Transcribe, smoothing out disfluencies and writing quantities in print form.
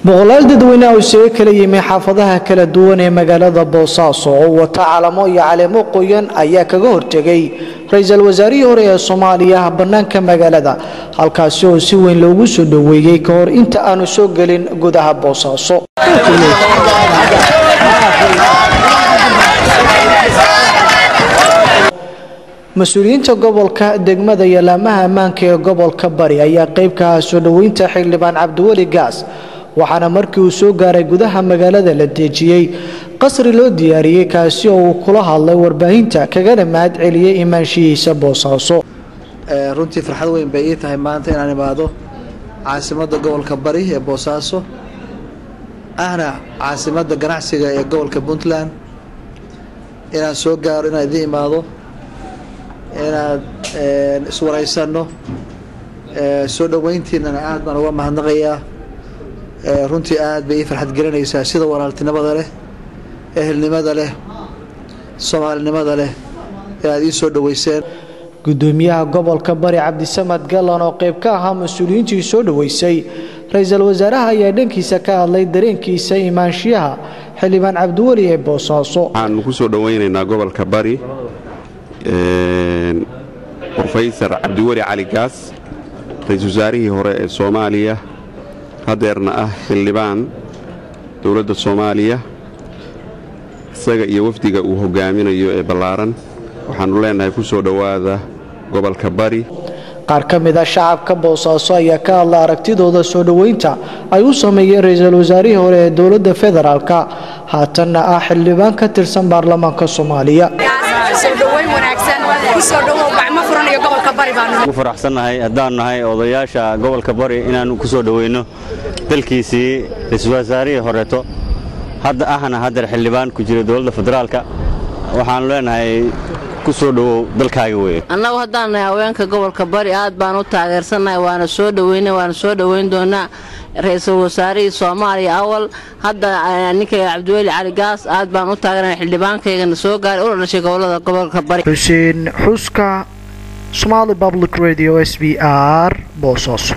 Boqolaal dadweyne oo isaga kala yimi xaafadaha kala duwan ee magaalada Boosaaso oo wata calamo iyo caleemo qoyan ayaa kaga hortegay ra-iisul wasaarihii hore ee Soomaaliya bannaanka magaalada, halkaasi oo si weyn loogu soo dhoweeyey ka hor inta aanu soo gelin gudaha Boosaaso. Mas-uuliyiinta gobolka, degmada iyo laamaha ammaanka ee gobolka Bari ayaa qayb ka ah soo dhoweynta xildhibaan Cabdiweli Gaas, waxaana markii uu soo gaaray gudaha magaalada la dejiyey qasri loo diyaariyey, kaasi oo uu kula hadlay warbaahinta kagana mahad celiyey imaanshihiisa Boosaaso. Runtii farxad weyn bay ii tahay maanta inaan imaado caasimadda gobolka Bari ee Boosaaso, ahna caasimadda ganacsiga ee gobolka Puntland, inaan soo gaaro, inaan idiin imaado, inaad iswaraysanno. Soo dhoweyntiinana aad baan uga mahadnaqayaa. Runtii aad bay ii farxad gelinaysaa sida walaaltinimada leh, ehelnimada leh, soomaalinimada leh ee aad ii soo dhoweyseen. Gudoomiyaha gobolka Bari Cabdisamad Gallan oo qayb ka ahaa mas-uuliyiintii soo dhoweysay ra-iisul wasaaraha ayaa dhankiisa ka hadlay dareenkiisa imaanshiyaha xildhibaan Cabdiweli ee Boosaaso. Waxaanu ku soo dhoweynaynaa gobolka Bari Brofesor Cabdiweli Cali Gaas, ra-iisul wasaarihii hore ee Soomaaliya, haddeerna ah xildhibaan dowladda Soomaaliya. Isaga iyo wafdiga uu hogaaminayo ee ballaaran waxaannu leenahay ku soo dhowaada gobolka Bari. Qaar ka mid a shacabka Boosaaso ayaa ka hadlay aragtidooda soo dhoweynta ay u sameeyeen ra-iisul wasaarihii hore ee dowladda federaalka, haatanna ah xildhibaan ka tirsan baarlamaanka Soomaaliya. Ugu faraxsannahay haddaan nahay odayaasha gobolka Bari inaannu ku soo dhoweyno dalkiisii ra-iisul wasaarihii horeeto, hadda ahna haddeer xildhibaan ku jira dowladda federaalka. Waxaannu leenahay ku soo dhowow dalkaaga weye. Annagu haddaan nahay haweenka gobolka Bari aad baan u taageersannahay, waana soo dhoweyna, waana soo dhoweyn doonaa ra-iisul wasaarihii Soomaaliya awal, hadda ninkayga Cabdiweli Cali Gaas. Aad baan u taageerana xildhibaankaygana soo gaaray una dhashay gobolada gobolka Bari. Xuseen Xuska, Somali Public Radio, s b r, Boosaaso.